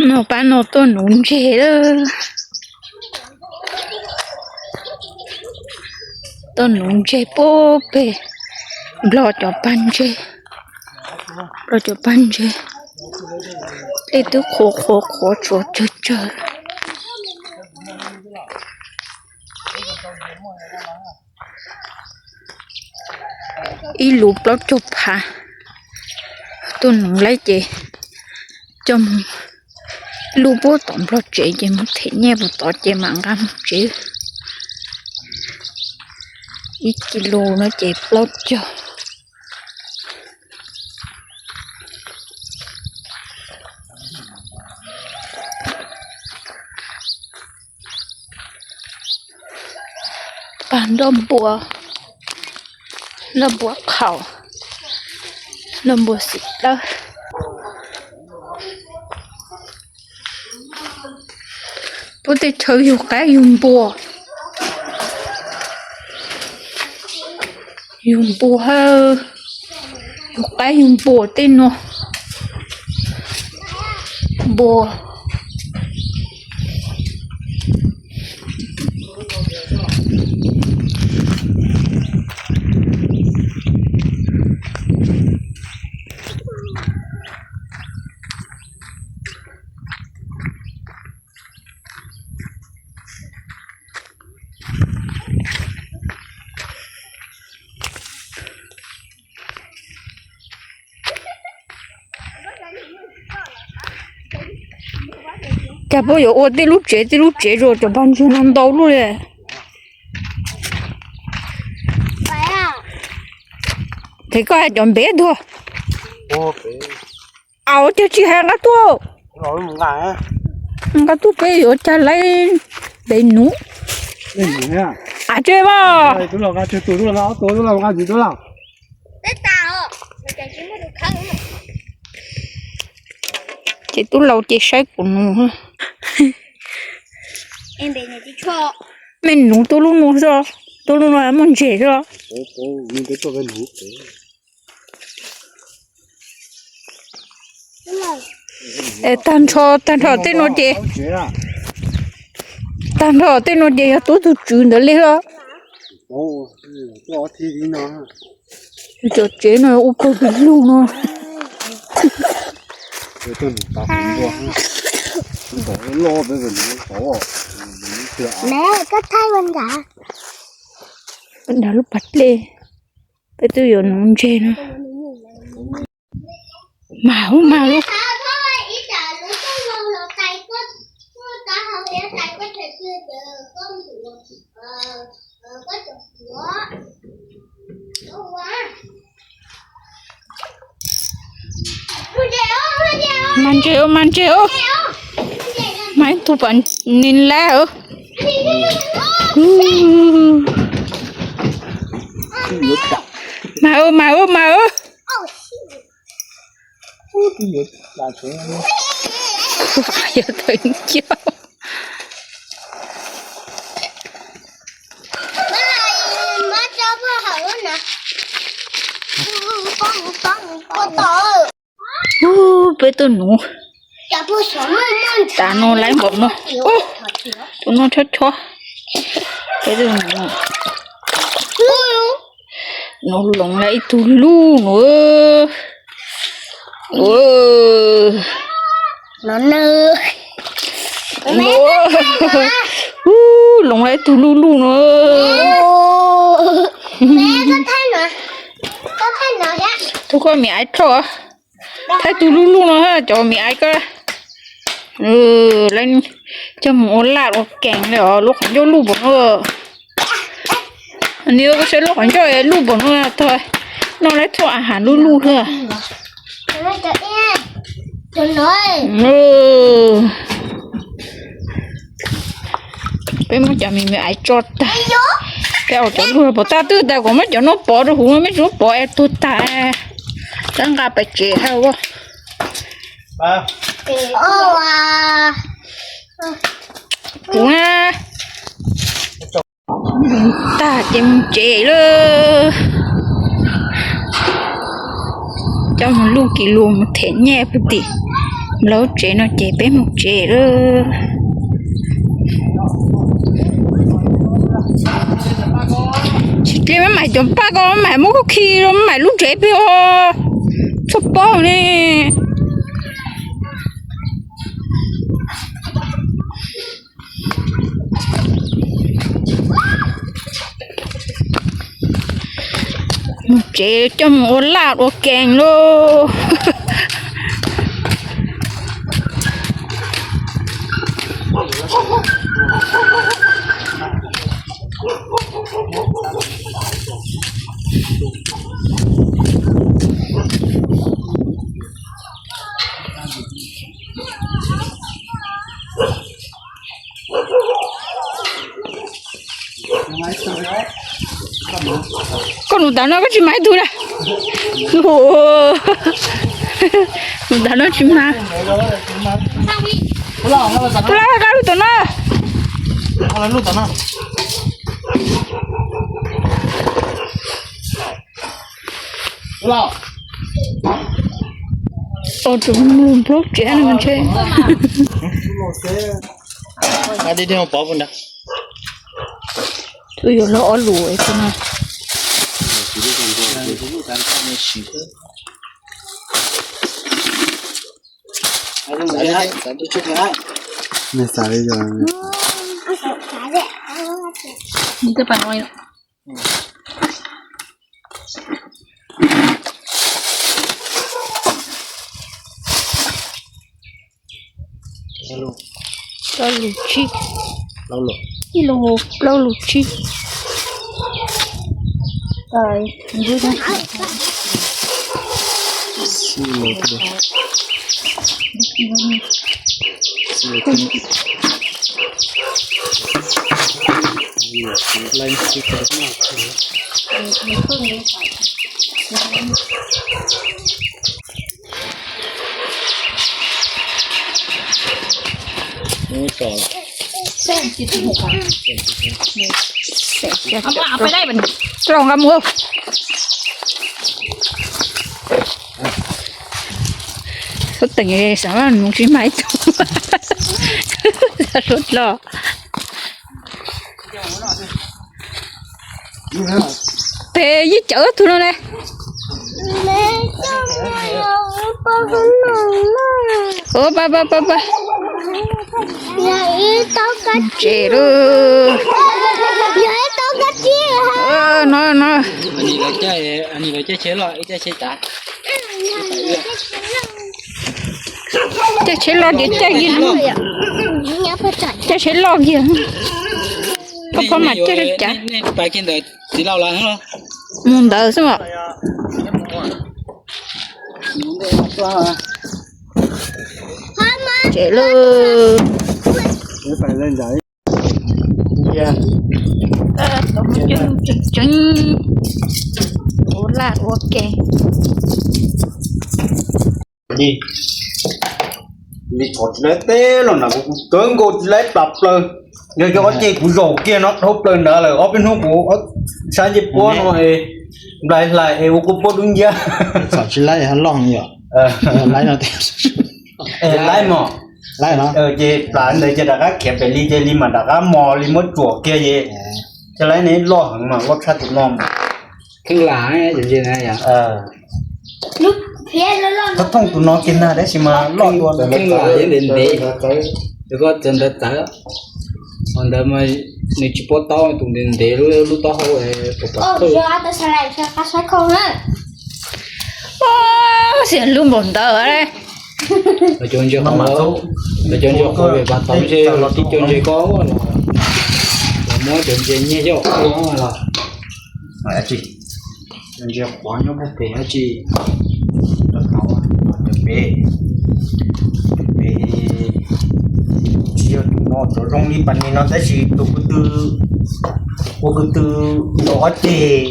No pab no tuaj nuv ntseg lawm. Tuaj nuv ntseg puag pem, nplog cov pag ntseg, nplog cov pag ntseg, dej twb qhuav qhuav qhuav tsuas tsawg tsawg. Ib lub plaub caug phav, tuaj nuv lawm ces coj mus lub puag tom nplog tsev ces mus them nyiaj puag tod ces mam nqa mus tsev. Ib kis lus no ces plaub caug. Pag nroj npua, nroj npua qhaus, nroj npua xim dawb. Puag tej chaw yug qaib yug npua, yug npua, yug qaib yug npua tej no, npua. Cas puas yuav ua tej lub tsev tej lub tsev rau cov pag ntseg no ntau lub li. Ces koj hais cov npem tuag. Au, cas tsis hais nqa tuaj. Nqa tuaj peb yuav cag laib npem nuv. Av tse mas. Ces tub laus ces saib kuv nus. Mej nuv tub lub nuav xwb, tub lub nuav muaj ntseg xwb. Es tag nrho, tag nrho tej nuav ces, tag nrho tej nuav ces yog tub tug tswv ntawd li os. Cov tsev no ua pawg pes lug no. Nrad lub pas dlej, peb twb yuav nuv ntseg no. Mag ub mag ub. Mag ntseg ub, mag ntseg ub. Mag ib tug pas nis lab ub. Mag ub, mag ub, mag ub. Yog tawv ncauj. Ub, peb tuaj nuv. Tav no laiv npaum no. Ub, tus no chob chob. Peb tuaj nuv. Nuv loov laiv ib tug luj nuv. Ub, loov laiv ib tug luj luj nuv. Tub koj mi aiv tso. Thaij tug luj luj no, cov mi aiv koj. Coj mus ua laj ua kees li os, lub qhov ncauj luj npaum no. Nws ua saib lub qhov ncauj luj npaum no, noj lawv txhua a has luj luj xwb. Peb muab cov me me aiv tso tag. Peb ua cov luj pov tag twg tas kom muab cov no pov rau huv, mej tsis muab pov es tuag tag. Rov nqa pais tsev hab ua. Kuv na. Tag ces mus tsev lawm. Coj mus luj kis lus mus them nyiaj pw tim lawv tsev no ces peb mus tsev lawm. Tsis dle maj mam cov paj ko, maj mam muab koj khi rau maj mam lub tsev peb os. Txhob paub ne. Mus tsev coj mus ua laj ua kees lauj. Koj nus tas no koj tsis mag ib tug na. Nus tas no tsis mag. Tus laj lub tom no. Tus mus plaub tsev no ntshe. Twb yuav los ob lus no. Plaub lus tsib. Ib lus plaub lus tsib. Rau nqa mus. Xub teem xav mas nus tsis mag ib tug. Xav suav dlog. Pem yeej cawm tug no ne. Ua pa pa pa pa. Tsev lauj. No no. Caij tsheb loj tias caij, caij tsheb loj kiag. Koj phob mas caij cav. Mus ntawd xwb os. Tsev lauj. Tseem tseem ua laj ua ke. Li, li tshov tsis laib teb los na, kuv kawg nkaus tsis laib plas plaws. Yog cov ob ceg kuv zaum kiag no dhau plaws nrad lawm, ob peb hnub kuv sab ncej puab no es nplais hlais es ua kuj puab dub nciab. Txom tsis laib loj yom. Laib no, laib mog. Ces plas ntawd ces rov qab khiav pem li ces li mas rov qab mos li muab tsuam kiag ces. Ces laib ne loj heev mas loj tshaj tus no mas. Kheej lam, thooj tus no kiag na tab sis mas loj dua. Kheej lam yeej ntev ntev, koj txawv ntawd txawv, ntawd mas nws tsis pub taub, tus ntev ntev lub taub hau. Xiam lub npaum ntawd. Lawv cov ntsia qhuav pem pas tau ntshe los tib co ntsia koj los, muab cov ntsia nyiag coj los. Ntsia qhuav nyob puag pem dab tsi, cov pem, cov pem tsis yog tus no, cov zoo li pas nis no tab sis tus ko tw, ua ko tw nrov ob ceg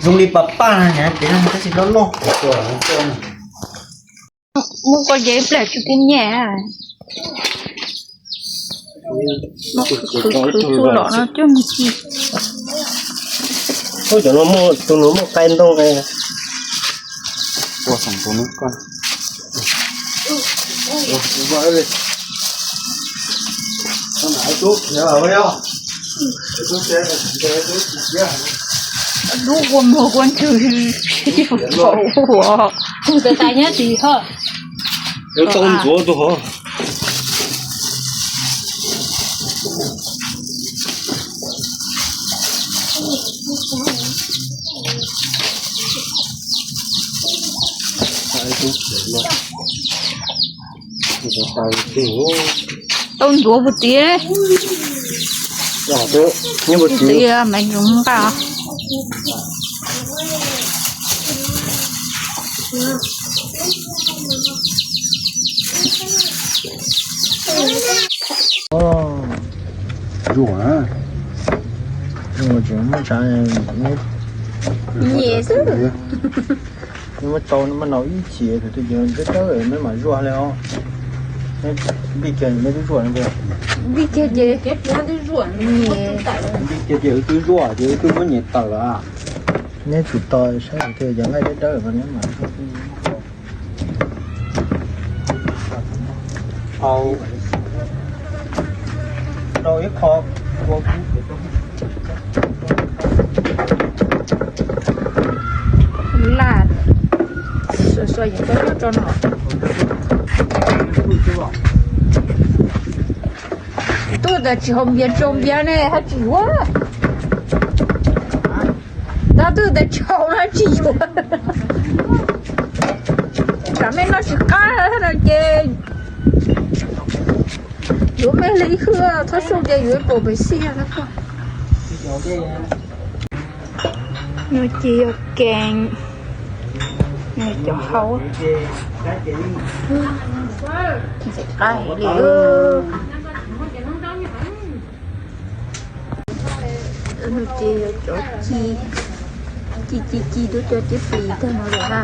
zoo li pas paj na, pem no tab sis loj loj. Muab koj nce ib pliag tsis pub nyiaj. Khwv khwv khwv txuj lom no coj mus ci. Ub, cov no muaj tus no muaj qaib ntoo. Ua xoom tus nub koj. Lub kua muag kua ntswg sib ua. Tus tais tais nyob tim ho. Yuav tau ntxuav tus hov. Tau ntxuav puas tiav? Tiav me ntsis nqa. Zuaj, zuaj tsis muaj tsav, nyiam xwb. Neb muab tau, neb muab noj ib chim thaum twg ces neb dawb dawb neb mam zuaj li os. Neb npij kiag neb twb zuaj, npij kiag ces, npij kiag ces wb twb zuaj ces wb twb muab nyias tawm lawm. Neb tsum tos saib thaum twg cov nqaij dawb dawb mas neb mam zuaj. Rau ib qho. Laj, xuas xuas yeej tau nyob rau no. Tuaj tas tsis haus npias tsau npias ne haj tsis yuav. Tab twb tas tsis haus no tsis yuav. Tsam nej noj tsis qab no ces yuav me li hwj txhob xyuj ces yuav ib puas pes xij no. No ces yog kees, cov hau, ntxim qab heev li. No ces yog cov ci, ci ci ci twb cov cib plis tag no lawm na.